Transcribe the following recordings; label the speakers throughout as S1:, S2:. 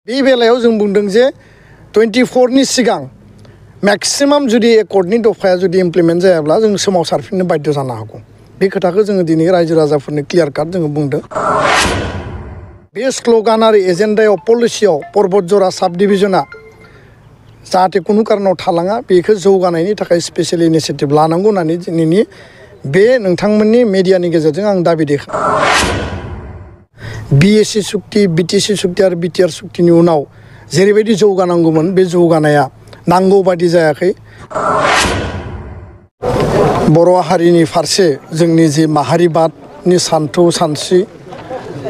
S1: बे बेलायाव जों बुंदों जे 24 नि सिगां मैक्सिमाम जुदि एकर्डनि दफाया जुदि इमप्लिमेन्ट जायाब्ला जों सोमावसारफिननो बाध्य जानो हागौ। बे खोथाखौ जोङो दिनै रायजो राजाफोरनो क्लियार काट जोङो बुंदों। बे स्लोगान आरो एजेन्डायाव पलिसियाव पर्बत जरा साब डिभिजना जाहाथे कुनु कारनाव थालाङा बेखौ जौगानायनि थाखाय स्पेशल इनिशिएटिभ लानांगौ होननानै दिनैनि बे नोंथांमोननि मिडियानि गेजेरजों आं दाबि BSc सुक्ति BTC सुक्ति आरो BTR सुक्तिनि उनाव जेरैबायदि जौगानांगौमोन बे जौगानाया नांगौ बादि जायाखै। बर' हारिनि फारसे जोंनि जि माहारिबादनि सान्थौ सानस्रि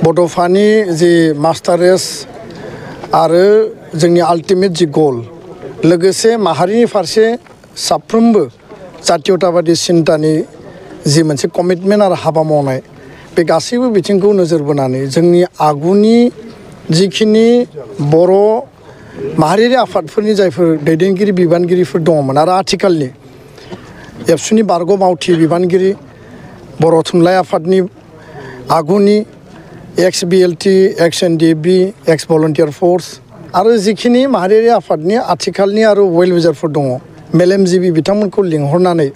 S1: बड'फानि जि मास्टार रेस आरो जोंनि आल्टिमेट जि गल लोगोसे माहारिनि फारसे साफ्रोमबो जातीयताबादि सिन्तानि जि मोनसे कमिटमेन्ट आरो हाबा मावनाय बे गासैबो बिथिंखौ नोजोर बोनानै जोंनि आगुनि जिखिनि बर' माहारियारि आफादफोरनि जायफोर दैदेनगिरि बिबानगिरिफोर दङमोन आरो आथिखालनि एबसुनि बारग' मावथि बिबानगिरि बर' थुनलाइ आफादनि आगुनि एक्स BLT एक्स NDB एक्स भलन्टियार फोर्स आरो जिखिनि माहारियारि आफादनि आथिखालनि आरो वेल विजारफोर दङ मेलेमजिबि बिथांमोनखौ लिंहरनानै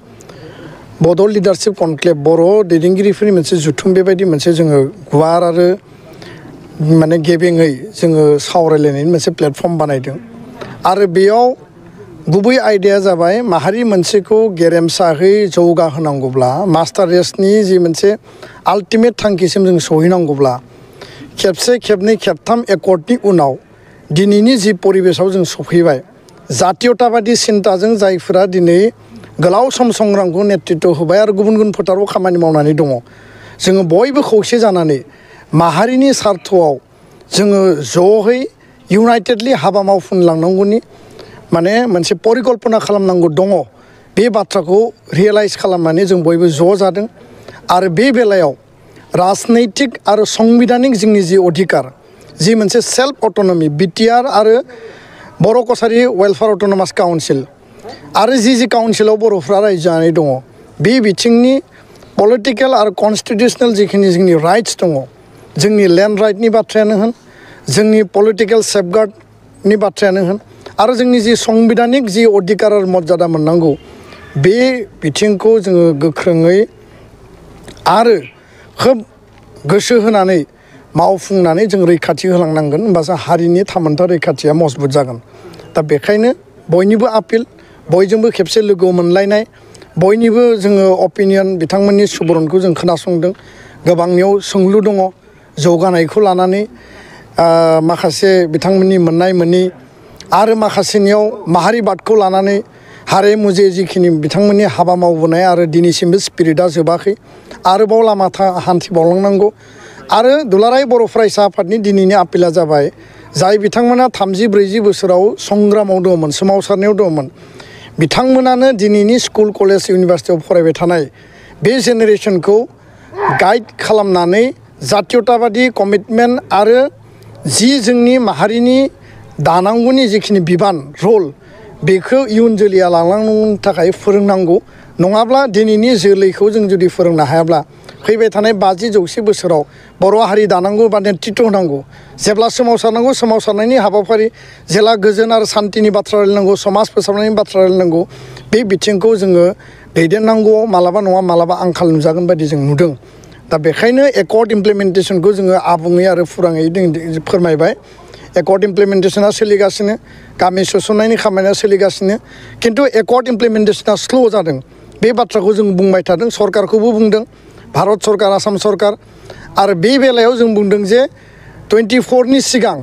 S1: बड' लिडारशिप कनक्लेव बर' दैदेनगिरिफोरनि मोनसे जुथुम बेबायदि मोनसे जोङो गुवार आरो माने गेबेङै जोङो सावरायलायनायनि मोनसे प्लेटफर्म बानायदों आरो बेयाव गुबै आयदाया जाबाय माहारि मोनसेखौ गेरेमसाहै जौगाहोनांगौब्ला मास्टार रेसनि जि मोनसे आल्टिमेट थांखिसिम जों सहैनांगौब्ला खेबसे खेबनै खेबथाम एकर्डनि उनाव दिनैनि जि परिबेसाव जों सफैबाय जातीयताबादि सिन्ताजों जायफोरा दिनै गोलाव सम संग्रामखौ नेतृत्व होबाय आरो गुबुन गुबुन फोथाराव खामानि मावनानै दङ जोङो बयबो खौसे जानानै माहारिनि सार्थआव जोङो ज'है इउनाइटेडलि हाबा मावफुंलांनांगौनि माने मोनसे परिकल्पना खालामनांगौ दङ बे बाथ्राखौ रियेलाइज खालामनानै जों बयबो ज' जादों आरो बे बेलायाव राजनैतिक आरो संबिधानिक जोंनि जि अधिकार जि मोनसे सेल्फ अट'नमि BTR आरो बर' कसारि वेलफेयार अट'नमास काउन्सिल आरो जि काउन्सिलाव बर'फ्रा रायजो जानानै दङ बे बिथिंनि पलिटिकेल आरो कन्स्टिटिउसनेल जिखिनि जोंनि राइट्स दङ जोंनि लेन्ड राइटनि बाथ्रायानो होन जोंनि पलिटिकेल सेफगार्डनि बाथ्रायानो होन आरो जोंनि जि संबिधानिक जि अधिकार आरो मर्यादा मोननांगौ बे बिथिंखौ जोङो गोख्रोङै आरो खोब गोसो होनानै मावफुंनानै जों रैखाथि होलांनांगोन होमबासो हारिनि थामोनथा रैखाथिया मजबुत जागोन। दा बेखायनो बयनिबो आपिल बयजोंबो खेबसे लोगो मोनलायनाय बयनिबो जोङो अपिनियन बिथांमोननि सुबुरुनखौ जों खोनासंदों गोबांनियाव सोंलु दङ जौगानायखौ लानानै माखासे बिथांमोननि मोननाय मोनि आरो माखासेनियाव माहारिबादखौ लानानै हारे मुजे जिखिनि बिथांमोननि हाबा मावबोनाय आरो दिनैसिमबो स्पिरिटआ जोबाखै आरोबाव लामा हान्थिबावलांनांगौ आरो दुलाराय बर' फरायसा आफादनि दिनैनि आपिला जाबाय जाय बिथांमोना 30-40 बोसोराव संग्रामाव दङमोन सोमावसारनायाव दङमोन बिथांमोनानो दिनैनि स्कुल कलेज इउनिभारसिटियाव फरायबाय थानाय बे जेनेरेसनखौ गाइड खालामनानै जातीयताबादि कमिटमेन्ट आरो जि जोंनि माहारिनि दानांगौनि जिखिनि बिबान रल बेखौ इयुन जोलैया लांलांनो थाखाय फोरोंनांगौ नङाब्ला दिनैनि जोलैखौ जों जुदि फोरोंनो हायाब्ला फैबाय थानाय 50-100 बोसोराव बर' हारि दानांगौ बा नेतृत्व होनांगौ जेब्ला सोमावसारनांगौ सोमावसारनायनि हाबाफारि जेला गोजोन आरो सान्तिनि बाथ्रा रायलायनांगौ समाज फोसाबनायनि बाथ्रा रायलायनांगौ बे बिथिंखौ जोङो दैदेननांगौआव मालाबा नङा मालाबा आंखाल नुजागोन बायदि जों नुदों। दा बेखायनो एकर्ड इमप्लिमेन्टेसनखौ जोङो आबुङै आरो फुराङै फोरमायबाय एकर्ड इमप्लिमेन्टेसना सोलिगासिनो गामि सोसननायनि खामानिया सोलिगासिनो खिन्थु एकर्ड इमप्लिमेन्टेसना स्ल' जादों बे बाथ्राखौ जों बुंबाय थादों सरकारखौबो बुंदों भारत सरकार आसाम सरकार आरो बे बेलायाव जों बुंदों जे 24 नि सिगां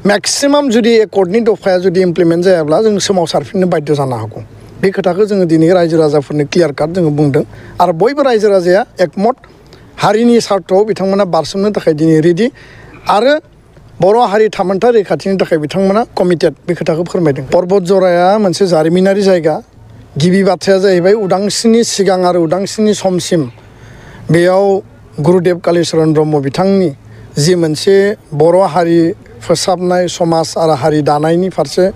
S1: मैक्सिमाम जुदि एकर्डनि दफाया जुदि इमप्लिमेन्ट जायाब्ला जों सोमावसारफिननो बाध्य जानो हागौ बे खोथाखौ जोङो दिनै रायजो राजाफोरनो क्लियार काट जोङो बुंदों आरो बयबो रायजो राजाया एकमत हारिनि सार्थआव बिथांमोना बारसोमनो थाखाय दिनै रेडि आरो बर' हारि थामोनथा रैखाथिनि थाखाय बिथांमोना कमिटेड बे खोथाखौ फोरमायदों। पर्बत जराया मोनसे जारिमिनारि जायगा गिबि बाथ्राया जाहैबाय उदांस्रिनि सिगां आरो उदांस्रिनि समसिम बेयाव गुरुदेव कालीचरण ब्रह्म बिथांनि जि मोनसे बर' हारि फोसाबनाय समाज आरो हारि दानायनि फारसे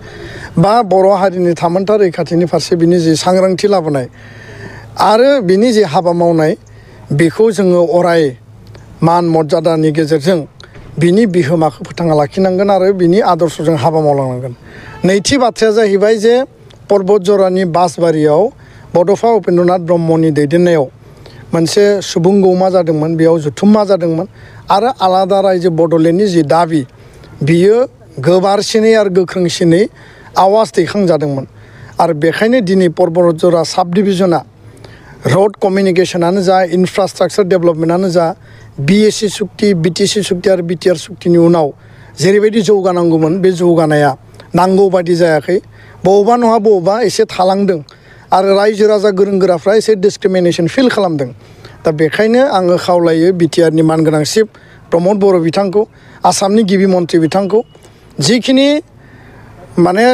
S1: बा बर' हारिनि थामोनथा रैखाथिनि फारसे बिनि जि सांग्रांथि लाबोनाय आरो बिनि जि हाबा मावनाय बेखौ जोङो अराय मान मर्यादानि गेजेरजों बिनि बिहोमाखौ फोथांना लाखिनांगोन आरो बिनि आदर्शजों हाबा मावलांनांगोन। नैथि बाथ्राया जाहैबाय जे पर्बत जरानि बासबारियाव बड'फा उपेन्द्रनाथ ब्रह्मनि दैदेननायाव मोनसे सुबुं गौमा जादोंमोन, बेयाव जुथुम्मा जादोंमोन आरो आलादा रायजो बड'लेण्डनि जि दाबि बियो गोबारसिनै आरो गोख्रोंसिनै आवाज दैखांजादोंमोन। आरो बेखायनो दिनै पर्बत जरा साब डिभिजना रड कमिउनिकेशनानो जा, इनफ्रास्ट्राक्चार डेभेलपमेन्टआनो जा, BSc सुक्ति, BTC सुक्ति आरो BTR सुक्तिनि उनाव जेरैबायदि जौगानांगौमोन बे जौगानाया नांगौ बायदि जायाखै। बबेबा नङा बबेबा एसे थालांदों आरो रायजो राजा गोरों गोराफ्रा एसे डिसक्रिमिनेसन फिल खालामदों। दा बेखायनो आङो खावलायो BTRनि मानगोनां चिफ प्रमद बर' बिथांखौ, आसामनि गिबि मन्थ्रि बिथांखौ, जिखिनि माने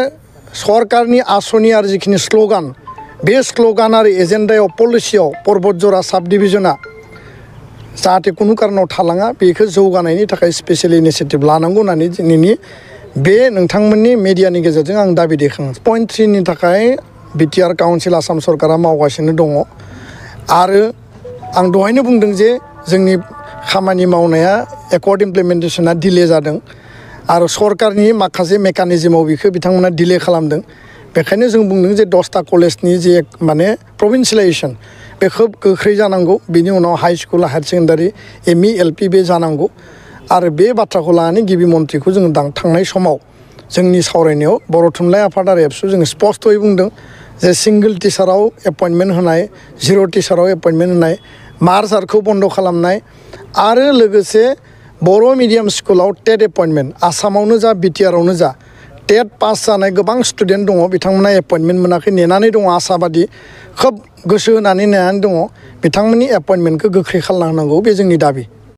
S1: सरकारनि आसनि आरो जिखिनि स्ल'गान, बे स्ल'गान आरो एजेन्डायाव पलिसियाव पर्बत जरा साब डिभिजना जाहाथे कुनु कारनाव थालाङा बेखौ जौगानायनि थाखाय स्पेसियेल इनिसियेटिभ लानांगौ होननानै दिनैनि बे नोंथांमोननि मेडियानि गेजेरजों आं दाबि दैखाङो। पइन्ट 3 नि थाखाय BTR काउन्सिल आसाम सरकारा मावगासिनो दङ आरो आं दहायनो बुंदों जे जोंनि खामानि मावनाया एकर्ड इमप्लिमेन्टेसना डिले जादों आरो सरकारनि माखासे मेकानिजमाव बेखौ बिथांमोना डिले खालामदों। बेखायनो जों बुंदों जे 10टा कलेजनि जे माने प्रभिन्सियेलाइजेसन बे खोब गोख्रै जानांगौ। बिनि उनाव high school, higher secondary, ME, LP बे जानांगौ आरो बे बाथ्राखौ लानानै गिबि मन्थ्रिखौ जोङो थांनाय समाव जोंनि सावरायनायाव बर' थुनलाइ आफाद आरो एबसु जोङो स्पष्टयै बुंदों जे सिंगोल टिचाराव एपइन्टमेन्ट होनाय, 0 टिचाराव एपइन्टमेन्ट होनाय, मार्च आर्टखौ बन्द खालामनाय आरो लोगोसे बर' मिडियाम स्कुलाव टेट एपइन्टमेन्ट, आसामावनो जा BTRआवनो जा टेट पास जानाय गोबां स्टुडेन्ट दङ, बिथांमोना एपइन्टमेन्ट मोनाखै, नेनानै दङ, आसाबादि खोब गोसो होनानै नेनानै दङ। बिथांमोननि एपइन्टमेन्टखौ गोख्रै खालामना होनांगौ, बे जोंनि दाबि।